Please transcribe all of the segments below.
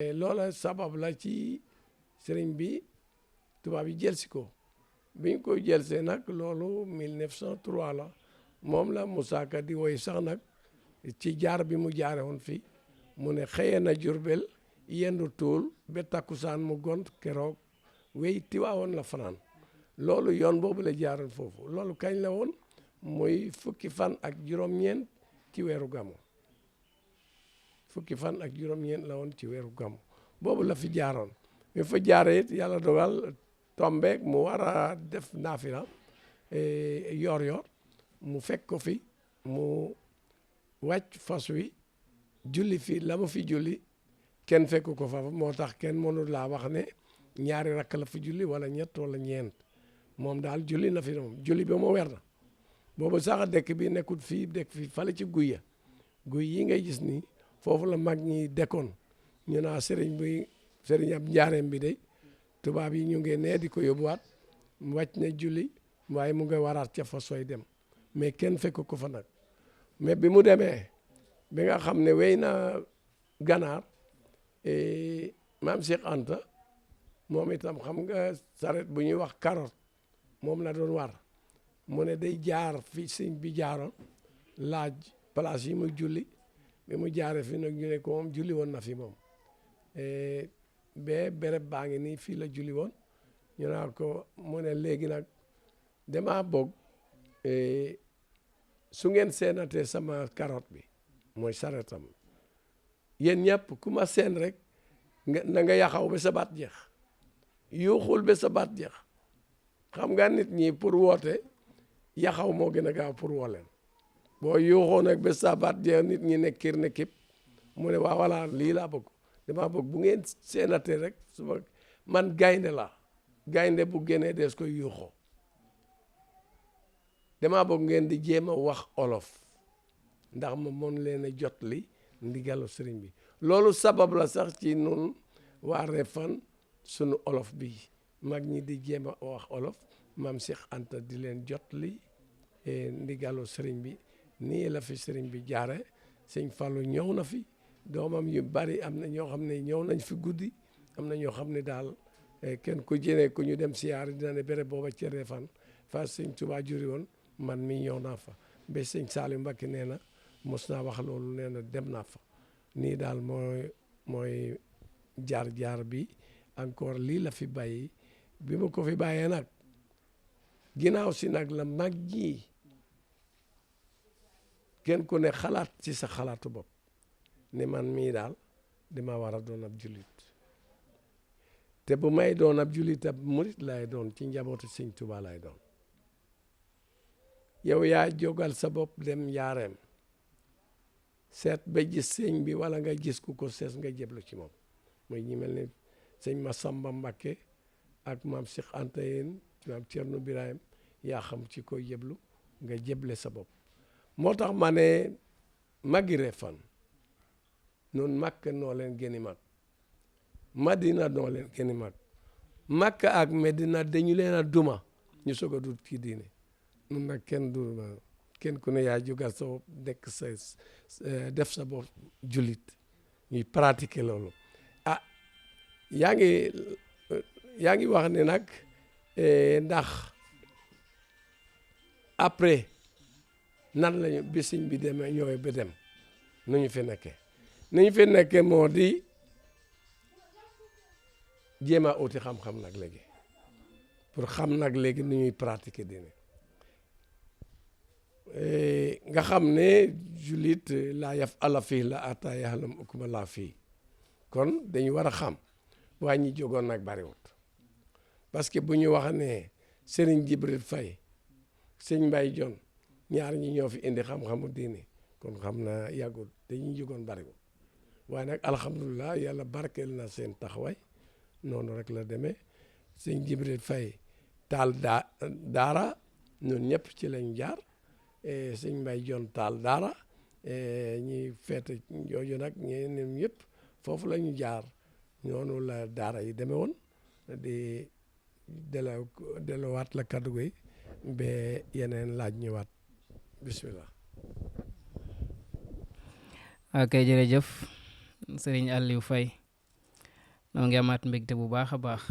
loola sabab la ci sëriñ bi tubaab yi jël si ko biñ ko jël see nag loolu 1903 la moom la Moussa Ka di woy sax nag ci jaar bi mu jaare woon fii mu ne xëye na Jurbel yendu tuul ba takkusaan mu gont keroog wey Tiwaawoon la fanaan loolu yoon boobu la jaaroon foofu loolu kañ la woon muy fukki fan ak juróom-ñeent ci weeru gàmmu fukki fan ak juróom-ñeent la woon ci weeru gàmmu boobu la fi jaaroon mi fa jaare it yàlla dogal tombeek mu war a def naafila yor mu fekk ko fi mu wàcc fas wi julli fi la mu fi julli kenn fekk ko fa moo tax kenn mënul laa wax ne ñaari rakk la fi julli wala ñett wala ñeent moom daal julli na fi moom julli ba mu weer na boobu sax dëkk bi nekkul fii dëkk fi fale ci guy yi ngay gis nii foofu la mag ñi dekkoon ñu naa sëriñ ab njaareem bi de tubaab yi ñu ngi nee di ko yóbbuwaat wàcc na julli waaye mu ngi waraat ca fa sooy dem mais kenn fekk ko fa nag mais bi mu demee bi nga xam ne wéy na ganaar maam Cheikh Anta moom itam xam nga saret bu ñuy wax carotte moom la doon war mu ne day jaar fi sëñ bi jaaroon laaj place yi mu julli bi mu jaaree fi nag ñu ne ko moom julli woon na fi moom ba béréb baa ngi nii fii la julli woon ñu naa ko mu ne léegi nag damaa bëgg su ngeen seenatee sama carotte bi mooy saretam yéen ñëpp ku ma seen rek na nga yaxaw ba sa baat jeex yuuxul ba sa baat jeex xam nga nit ñi pour woote yaxaw moo gën a gaaw pour woo leen boo yuuxoo nag ba sa baat jeex nit ñi ne kir ne kip mu ne waa voilà lii laa bëgg damaa bëgg bu ngeen seenatee rek suma man gaynde la gaynde bu génnee des koy yuuxoo damaa bëgg ngeen di jéem a wax olof ndax ma mën leen a jot li ndigalu sëriñ bi loolu sabab la sax ci nun waa Refane sunu olof bi mag ñi di jéem a wax olof maam Cheikh Anta di leen jot li ndigalu sëriñ bi nii la fi sëriñ bi jaare sëñ Fallou ñëw na fi doomam yu bari am na ñoo xam ne ñëw nañ fi guddi am na ñoo xam ne daal kenn ku jëne ku ñu dem siyaar dina ne béré booba ci Refane fa sëñ Tuubaa juri woon man mi ñëw naa fa ba sëñ Saliou Mbacké nee na mos naa wax loolu nee na dem naa fa nii daal mooy jaar bi encore lii la fi bàyyi bi ma ko fi bàyyee nag ginnaaw si nag la mag ñi kenn ku ne xalaat ci sa xalaatu bopp ne man mii daal dama war a doon ab jullit te bu may doon ab jullit ab murit lay doon ci njabootu sëñ Tuubaa lay doon yow yaa jógal sa bopp dem njaareem seet ba gis sëñ bi wala nga gis ku ko sees nga jéblu ci moom mooy ñi mel ne sëñ Massamba Mbacké ak maam Cheikh Anta yéen maam Thierno Birahim yaa xam ci ko jéblu nga jéble sa bopp moo tax ma ne magi Refane noonu Makka noo leen gëni mag Madina noo leen gëni mag Makka ak Medina dañu leen a duma ñu soog a dut ci diine nun nag kenn du kenn ku ne yaa jógal sa bopp nekk sa def sa bopp jullit ñuy pratiquer loolu yaa ngi wax ne nag ndax après nan lañu bisiñ bi demee ñëwee ba dem nu ñu fi nekkee moo di jéem a uti xam-xam nag léegi pour xam nag léegi nu ñuy pratiquer diine nga xam ne jullit laa yaf ala fii la ata yaxlam ukuma laa fii kon dañu war a xam waaye ñi jógoon nag bariwut parce que bu ñu wax ne Serigne Jibril Faye sëñ Mbaye Jon ñaar ñi ñoo fi indi xam-xamu diine kon xam na yàggul dañuy jógoon bariwut waaye nag alhamdulilah yàlla barkeel na seen taxawaay noonu rek la demee sëñ Jibril Faye taal daara ñun ñëpp ci lañ jaar sëñ Mbaye Jon taal daara ñi feete jooju nag ñeneen ñëpp foofu la ñu jaar noonu la daara yi demee woon di delluwaat la kaddu gi ba yeneen laaj ñëwaat bismillah. ok jërëjëf Serigne Aliou Faye noo ngi amaat mbégte bu baax a baax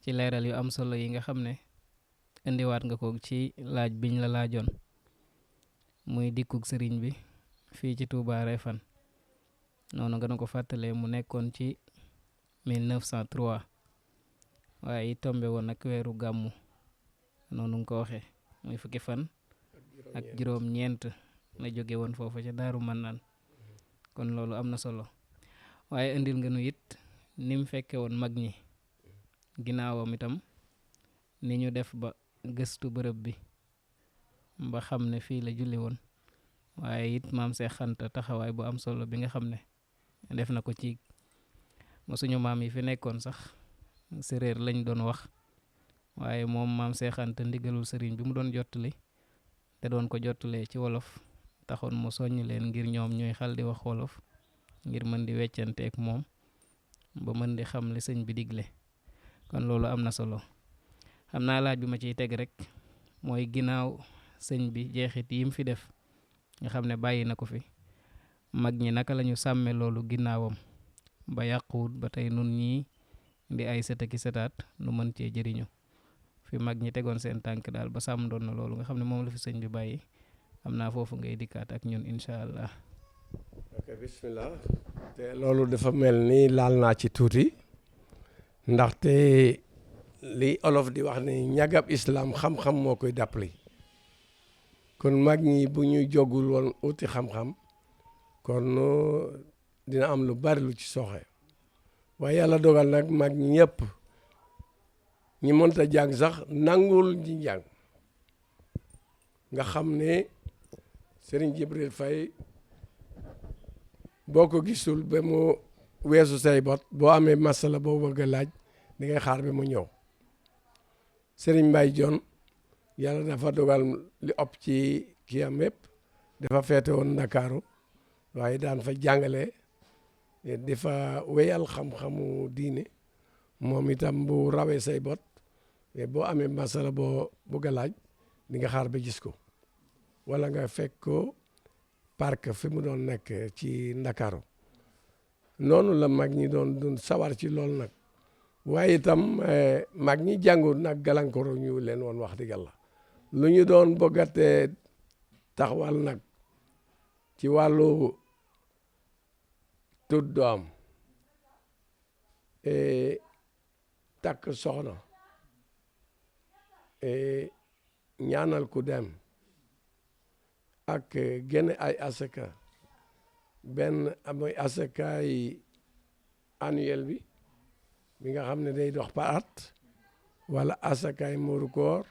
ci leeral yu am solo yi nga xam ne indiwaat nga ko ci laaj biñ la laajoon muy dikkug sëriñ bi fii ci Touba Refane noonu nga na ko fàttalee mu nekkoon ci 1903 waaye it tombe woon ak weeru gàmmu noonu nga ko waxee muy fukki fan ak juróom-ñeent la jóge woon foofu ca Daaru Mannaan kon loolu am na solo waaye indil nga nu it ni mu fekke woon mag ñi ginnaawam itam ni ñu def ba gëstu bërëb bi ba xam ne fii la julli woon waaye it maam Seex Anta taxawaay bu am solo bi nga xam ne def na ko ci suñu maam yi fi nekkoon sax séréer lañ doon wax waaye moom maam Seex Anta ndigalul sëriñ bi mu doon jottali te doon ko jottalee ci wolof taxoon mu soññ leen ngir ñoom ñuy xal di wax wolof ngir mën di weccanteek moom ba mën di xam li sëñ bi digle kon loolu am na solo xam naa laaj bi ma ciy teg rek mooy ginnaaw sëñ bi jeexit yim fi def nga xam ne bàyyi na ko fi mag ñi naka lañu sàmme loolu ginnaawam ba yàquwut ba tey nun ñii di ay sëtaki sëtaat nu mën cee jëriñu fi mag ñi tegoon seen tànk daal ba sàmm doon na loolu nga xam ne moom la fi sëñ bi bàyyi xam naa foofu ngay dikkaat ak ñun incha allah. ok bismillah te loolu dafa mel ni laal naa ci tuuti ndaxte li olof di wax ni ñagab islam xam-xam moo koy dàppali kon mag ñi bu ñu jógul woon uti xam-xam kon dina am lu bari lu ci soxe waaye yàlla dogal nag mag ñi ñëpp ñi mënta jàng sax nangul ñi jàng nga xam ne Serigne Jibril Faye boo ko gisul ba mu weesu say bot boo amee masala boo bëgg a laaj di ngay xaar ba mu ñëw Serigne Mbaye Dione yàlla dafa dogal li ëpp ci kii am yëpp dafa feete woon Ndakaaru waaye daan fa jàngale di fa wéyal xam-xamu diine moom itam bu rawee say bot boo amee masala boo bëgg a laaj di nga xaar ba gis ko wala nga fekk ko parc fi mu doon nekk ci Ndakaaru noonu la mag ñi doon sawar ci loolu nag waaye itam mag ñi jàngul nag gàllankoor ñu leen woon wax dëgg yàlla lu ñu doon bëggatee taxawal nag ci wàllu tudd doom takk soxna ñaanal ku dem ak génne ay asaka benn amoy asakaay annuel bi nga xam ne day dox par at wala asakaay muuru koor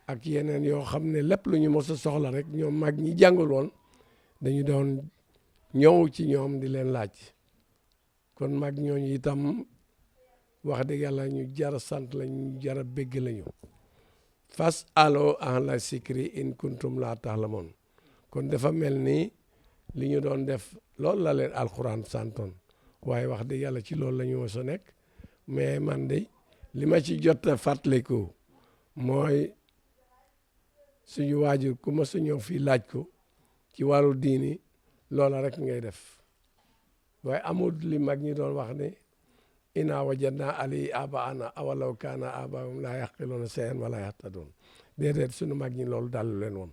ak yeneen yoo xam ne lépp lu ñu mos a soxla rek ñoom mag ñi jàngul woon dañu doon ñëw ci ñoom di leen laaj kon mag ñooñu itam wax dëgg yàlla ñu jara sant la ñu jara bégg lañu fas alo ahla sikri in kuntum laa ta'lamun kon dafa mel ni li ñu doon def loolu la leen alxuraan santoon waaye wax dëgg yàlla ci loolu la ñu mos a nekk mais man de li ma ci jot a fàttaliku mooy suñu waajur ku ma su ñëw fii laaj ko ci wàllu diini loola rek ngay def waaye amul li mag ñi doon wax ne inaa wajadna ali abaana awalaw kaana abaahum laa yaqiluuna shay'an wala yahtadun déedéet suñu mag ñi loolu dalu leen woon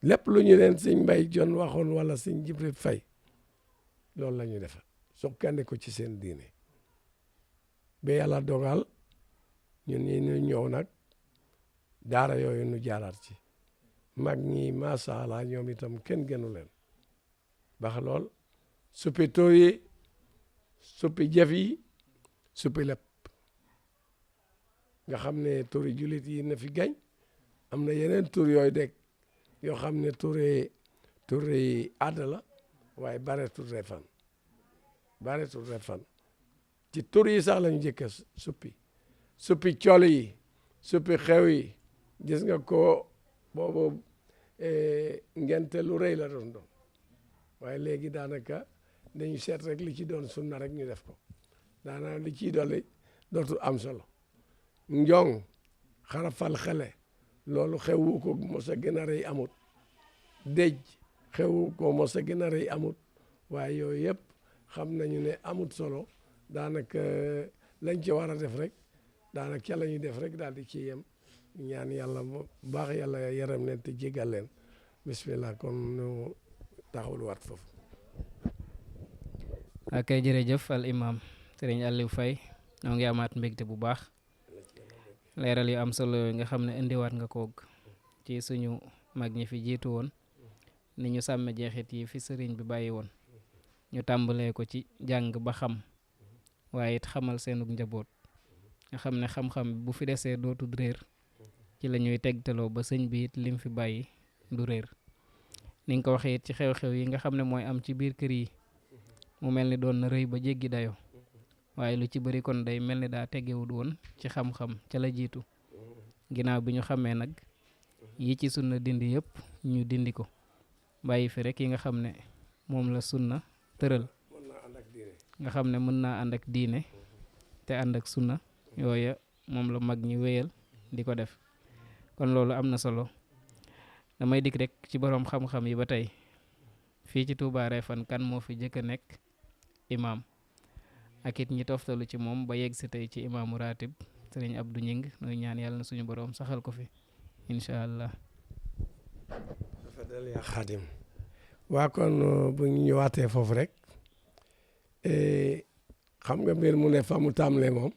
lépp lu ñu leen sëñ Mbay Jon waxoon wala sëñ Jibril Fay loolu la ñuy def sukkandiku ci seen diine ba yàlla dogal ñun ñi ñu ñëw nag daara yooyu nu jaaraat ci mag ñi macha allah ñoom itam kenn gënu leen baax lool suppi too yi suppi jëf yi suppi lépp nga xam ne turi jullit yi na fi gañ am na yeneen tur yooyu dégg yoo xam ne turi aada la waaye bareetul refan ci tur yi sax lañu jëkka suppi col yi suppi xew yi gis nga ko boobu ngente lu rëy la doon waaye léegi daanaka dañu seet rek li ci doon sunna rek ñu def ko daanaka li ciy dolli dootul am solo njong xarafal xele loolu xewu ko mos a gën a rëy amut déj xewu ko mos a gën a rëy amut waaye yooyu yëpp xam nañu ne amut solo daanaka lañ ci war a def rek daanaka ca la ñuy def rek daal di ci yem ñaan yàlla bu baax yàlla yaram leen te jégal leen bismillah kon ñu taxawul waat foofu. ak jërëjëf al imam sëriñ Aliou Faye ñoo ngi amaat mbégte bu baax leeral yu am solo yooyu nga xam ne indiwaat nga koog ci suñu mag ñi fi jiitu woon ni ñu sàmme jeexit yi fi sëriñ bi bàyyi woon ñu tàmbalee ko ci jàng ba xam waaye it xamal seenug njaboot nga xam ne xam-xam bu fi desee dootul réer ci la ñuy tegtaloo ba sëñ bi it lim fi bàyyi du réer ni nga ko waxee it ci xew-xew yi nga xam ne mooy am ci biir kër yi mu mel ni doon na rëy ba jéggi dayo waaye lu ci bëri kon day mel ni daa tegewut woon ci xam-xam ca la jiitu ginnaaw bi ñu xamee nag yi ci sunna dindi yëpp ñu dindi ko bàyyi fi rek yi nga xam ne moom la sunna tëral nga xam ne mën naa ànd ak diine te ànd ak sunna yooya moom la mag ñi wéyal di ko def kon loolu am na solo damay dikk rek ci boroom xam-xam yi ba tey fii ci Touba Refane kan moo fi jëkk a nekk imaam ak it ñi toftalu ci moom ba yegg si tey ci imaamu ratib sëriñ Abdou Ñing nooy ñaan yàlla na suñu boroom saxal ko fi incha allah. dafa yaa xaadim waa kon bu ñu ñëwaatee foofu rek xam nga mbir mu ne fa mu tàmbalee moom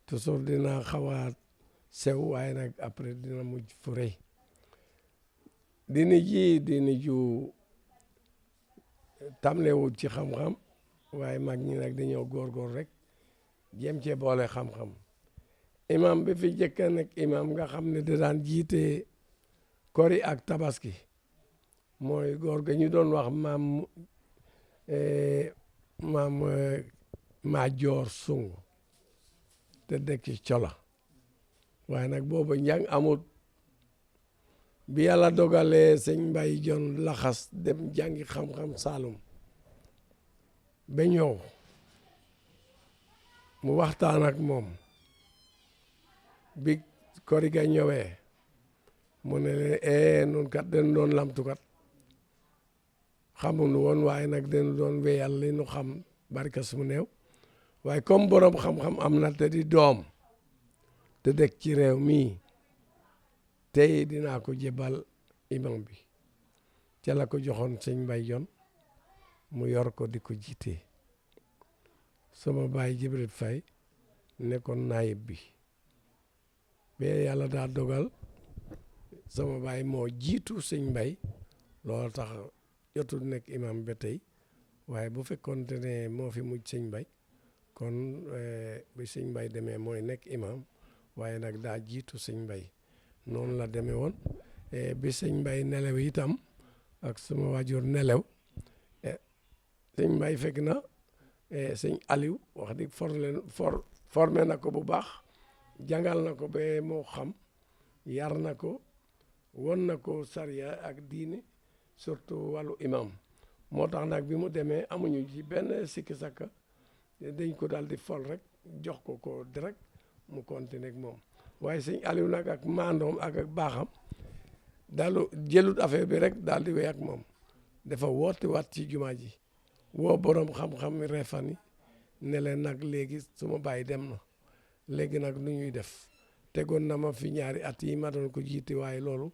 toujours dina xaw a sew waaye nag après dina mujj fu rëy dina ju tàmbalewut ci xam-xam waaye mag ñi nag dañoo góorgóor rek jéem cee boole xam-xam imam bi fi jëkka nag imam nga xam ne da daan jiite kori ak tabaski mooy góor ga ñu doon wax maam Maajoor Sung te dëkk ci Cola waaye nag boobu njàng amut bi yàlla dogalee sëñ Mbay Jon laxas dem jàngi xam-xam Saalum ba ñëw mu waxtaan ak moom bi kori ga ñëwee mu ne leen nun kat dañu doon lamtukat xamuñu woon waaye nag dañu doon wéyal li nu xam barka su mu néew waaye comme borom xam-xam am na te di doom te dëkk ci réew mii tey dinaa ko jébal imam bi ca la ko joxoon sëñ Mbay Jon mu yor ko di ko jiite sama baay Jibril Fay nekkoon naayib bi ba yàlla daa dogal sama baay moo jiitu sëñ Mbay loolu tax jotul nekk imam ba tey waaye bu fekkoonte ne moo fi mujj sëñ Mbay kon bi sëñ Mbay demee mooy nekk imam waaye nag daa jiitu sëñ Mbay noonu la demee woon bi sëñ Mbay nelew itam ak sama waajur nelew sëñ Mbay fekk na sëñ Aliou wax di formé na ko bu baax jàngal na ko ba moo xam yar na ko won na ko sariya ak diine surtout wàllu imam moo tax nag bi mu demee amuñu ci benn sikki sakka dañ ko daal di fol rek jox ko direct mu continuer ak moom waaye sëñ Aliou nag ak maandoom ak baaxam daal jëlut affaire bi rek daal di wéy ak moom dafa woote waat ci jumaa ji woo borom xam-xam Refane yi ne leen nag léegi suma bàyyi dem na léegi nag nu ñuy def tegoon na ma fi ñaari at yi ma doon ko jiite waaye loolu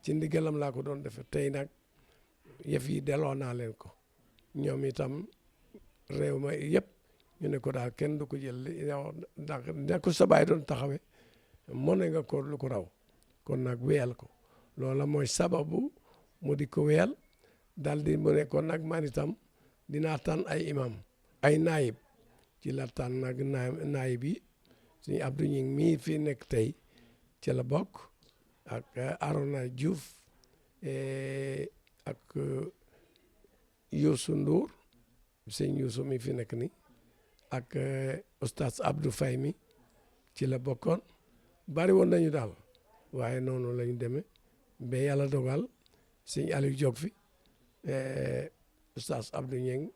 ci ndigalam laa ko doon defe tey nag yëf yi delloo naa leen ko ñoom itam réew ma yëpp ñu ne ko daal kenn du ko jël yow ndax ne ko sa baay doon taxawe mën ne nga ko lu ko raw kon nag wéyal ko loola mooy sababu mu di ko wéyal daal di mu ne kon nag man itam dinaa tànn ay imam ay naayib ci la tànn nag naayib yi suñu Abdou Ñing mii fii nekk tey ci la bokk ak Arona Diouf ak Youssou Ndour sëñ Youssou mi fi nekk ni ak oustaz Abdou Faye mi ci la bokkoon bari woon nañu daal waaye noonu lañu demee ba yàlla dogal sëñ Aliou jóg fi oustaz Abdou Ñing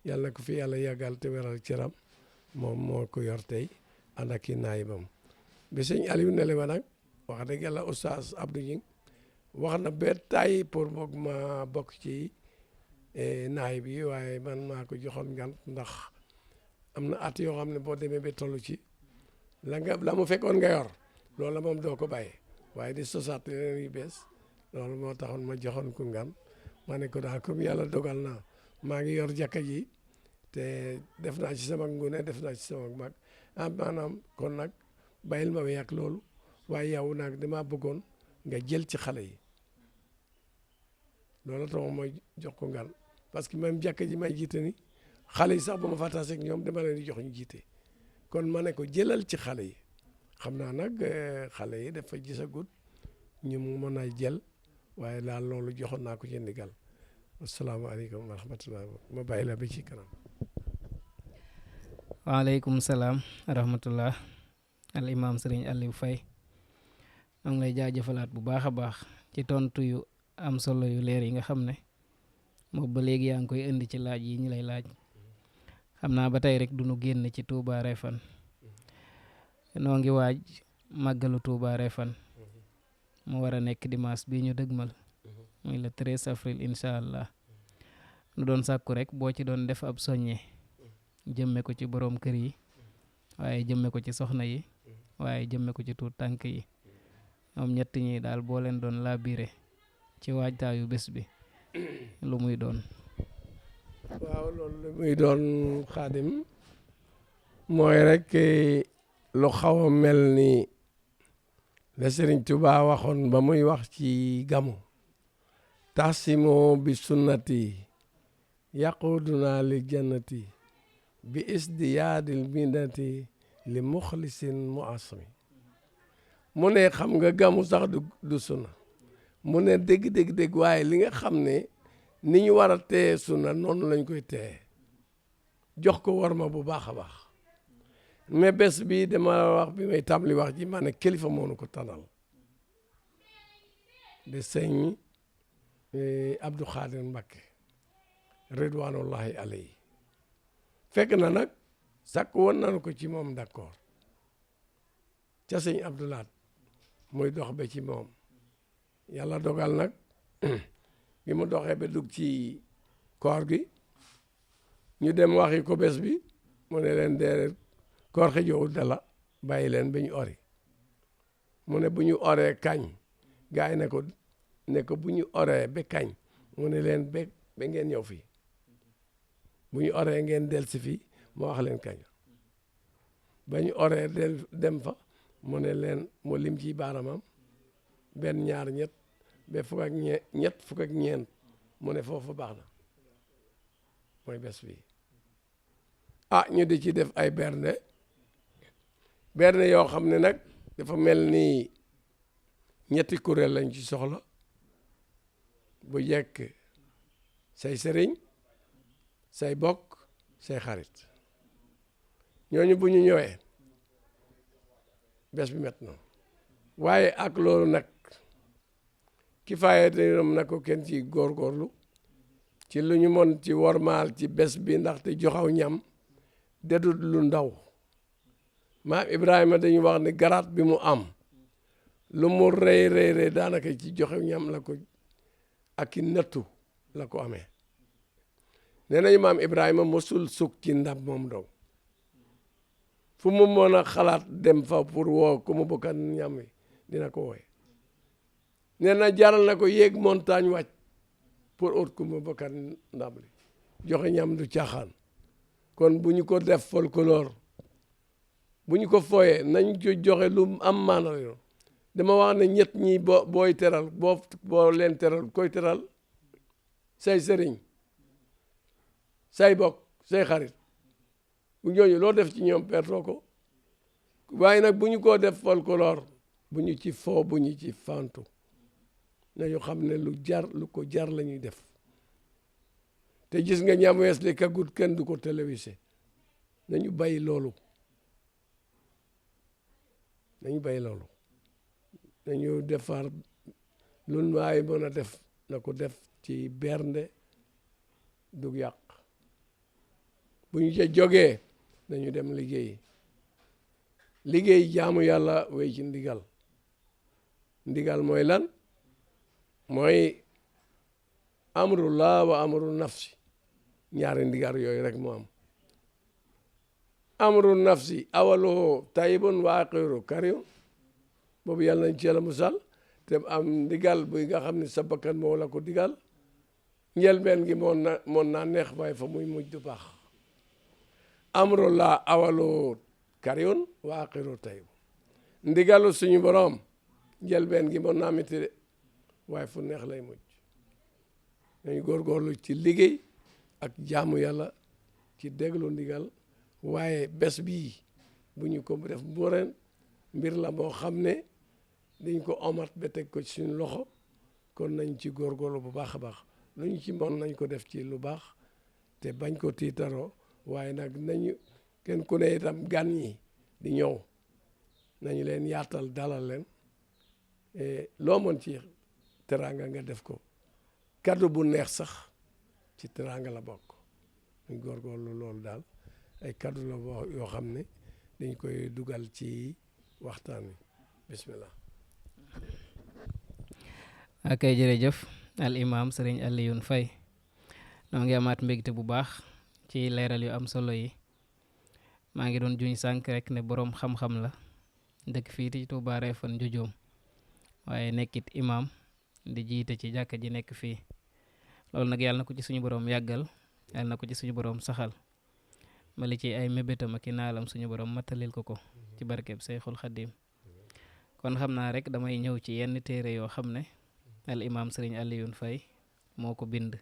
yàlla na ko fi yàlla yàggal te weral cëram moom moo ko yor tey ànd ak i naayibam bi sëñ Aliou ne le ma nag wax dëgg yàlla oustaz Abdou Ñing wax na ba tàyyi pour boog ma bokk ci naayib yi waaye man maa ko joxoon ngant ndax am na at yoo xam ne boo demee ba toll ci la mu fekkoon nga yor loolu la moom doo ko bàyyi waaye di sosaat yeneen yu bees loolu moo taxoon ma joxoon ko ngan ma ne ko daal comme yàlla dogal na maa ngi yor jàkka ji te def naa ci sama ngune def naa ci sama mag maanaam kon nag bàyyil ma wéy ak loolu waaye yow nag damaa bëggoon nga jël ci xale yi loolu tax mooy jox ko ngan parce que même jàkka ji may jiite ni xale yi sax ba ma fa tase ak ñoom dama leen di jox ñu jiite kon ma ne ko jëlal ci xale yi xam naa nag xale yi dafa gisagut ñu mu mën a jël waaye daal loolu joxoon naa ko ci ndigal asalaamaaleykum wa rahmatulah ma bàyyi la ba ci kanam. waaleykum salaam wa rahmatullah al imam Serigne Aliou Faye maa ngi lay jaajëfalaat bu baax a baax ci tontu yu am solo yu leer yi nga xam ne moom ba léegi yaa ngi koy indi ci laaj yi ñu lay laaj xam naa ba tey rek du nu génn ci Touba Refane noo ngi waaj màggalu Touba Refane mu war a nekk dimanche bii ñu dëgmal muy le 13 avril incha allah nu doon sàkku rek boo ci doon def ab soññe jëmme ko ci boroom kër yi waaye jëmme ko ci soxna yi waaye jëmme ko ci tuut tànk yi ñoom ñett ñi daal boo leen doon labiré ci waajtaayu bés bi lu muy doon. waaw loolu lu muy doon xaadim mooy rek lu xaw a mel ni la Sëriñ Tuubaa waxoon ba muy wax ci gamu taxsimo bi sunnati yaquduna li jannati bi isdiyaadil bindati li muxlisin mu asmi mu ne xam nga gamu sax du sunna mu ne dégg waaye li nga xam ne ni ñu war a téye sunna noonu lañ koy téye jox ko war ma bu baax a baax mais bés bi dama wax bi may tàmbali wax ji ma ne kilifa moonu ko tanal de sëñ Abdou Khadir Mbacké ridwanullahi alayhi fekk na nag sàkk woon nañu ko ci moom d'accord ca sëñ Abdoulaat muy dox ba ci moom yàlla dogal nag bi mu doxee ba dugg ci koor gi ñu dem waxi ko bés bi mu ne leen dee koor xëjowul dala bàyyi leen ba ñu ori mu ne bu ñu oree kañ gaa yi ne ko bu ñu oree ba kañ mu ne leen ba ngeen ñëw fii bu ñu oree ngeen del si fii ma wax leen kañ ba ñu oree dem fa mu ne leen mu lim ci baaramam benn ñaar ñett ba fukk ak ñett fukk ak ñeent mu ne foofu baax na mooy bés bi ñu di ci def ay bernde yoo xam ne nag dafa mel ni ñetti kuréel lañ ci soxla bu jekk say sëriñ say bokk say xarit ñooñu bu ñu ñëwee bés bi met na waaye ak loolu nag kifaaya ñoom na ko kenn ci góorgóorlu ci lu ñu mën ci wormaal ci bés bi ndaxte joxaw ñam dedut lu ndaw maam Ibrahima dañu wax ne garaat bi mu am lu mu rëy daanaka ci joxew ñam la ko ak i nattu la ko amee nee nañu maam Ibrahima mosul sukk ci ndab moom dong fu mu mën a xalaat dem fa pour woo ku mu bokkat ñam wi dina ko wooye nee na jaral na ko yéeg montagne wàcc pour ut ku mu bokkat ndab li joxe ñam du caaxaan kon bu ñu ko def folklore bu ñu ko fooyee nañ ko joxe lu am maana yoon dama wax ne ñett ñi booy teral boo leen teral koy teral say sëriñ say bokk say xarit bu ñooñu loo def ci ñoom pertoo ko waaye nag bu ñu ko def folklore bu ñu ci foo bu ñu ci fantu nañu xam ne lu ko jar la ñuy def te gis nga ñam wees li kagut kenn du ko télévisé nañu bàyyi loolu nañu defar lu waay mën a def na ko def ci bernde du yàq bu ñu ca jógee nañu dem liggéey jaamu yàlla wéy ci ndigal mooy lan mooy amrullah wa amru nafsi ñaari ndigal yooyu rek moo am amru nafsi awaluhu tayyibun wa axiru karim boobu yàlla nañ ci yàlla musal te am ndigal buy nga xam ne sa bakkan moo la ko digal njëlbeen gi moon naa neex waaye fa muy mujj du baax amru la awaluhu karim wa axiru tayyib ndigalu suñu borom njëlbeen gi moon naa métti de waaye fu neex lay mujj nañu góorgóorlu ci liggéey ak jaamu yàlla ci déglu ndigal waaye bés bii bu ñu ko def mboreen mbir la moo xam ne dañ ko omat ba teg ko ci suñu loxo kon nañ ci góorgóorlu bu baax a baax lu ñu ci mën nañ ko def ci lu baax te bañ ko tiitaroo waaye nag nañu kenn ku ne itam gan ñi di ñëw nañu leen yaatal dalal leen loo mën ci teraanga nga def ko kaddu bu neex sax ci teraanga la bokk ñu góorgóorlu loolu daal ay kaddu la yoo xam ne dañ koy dugal ci waxtaan wi bismillah. ak jërëjëf al imam sëriñ Alioune Faye noo ngi amaat mbégte bu baax ci leeral yu am solo yi maa ngi doon juñ sànk rek ne boroom xam-xam la dëkk fii ci Touba Refane Njojoom waaye nekkit imam di jiite ci jàkka ji nekk fii loolu nag yàlla na ko ci suñu boroom yàggal yàlla na ko ci suñu boroom saxal ma li ci ay mébétam ak i naalam suñu boroom mattalil ko ci barkeb Seyxul Xaddim kon xam naa rek damay ñëw ci yenn téere yoo xam ne al imam sëriñ Alioune Faye moo ko bind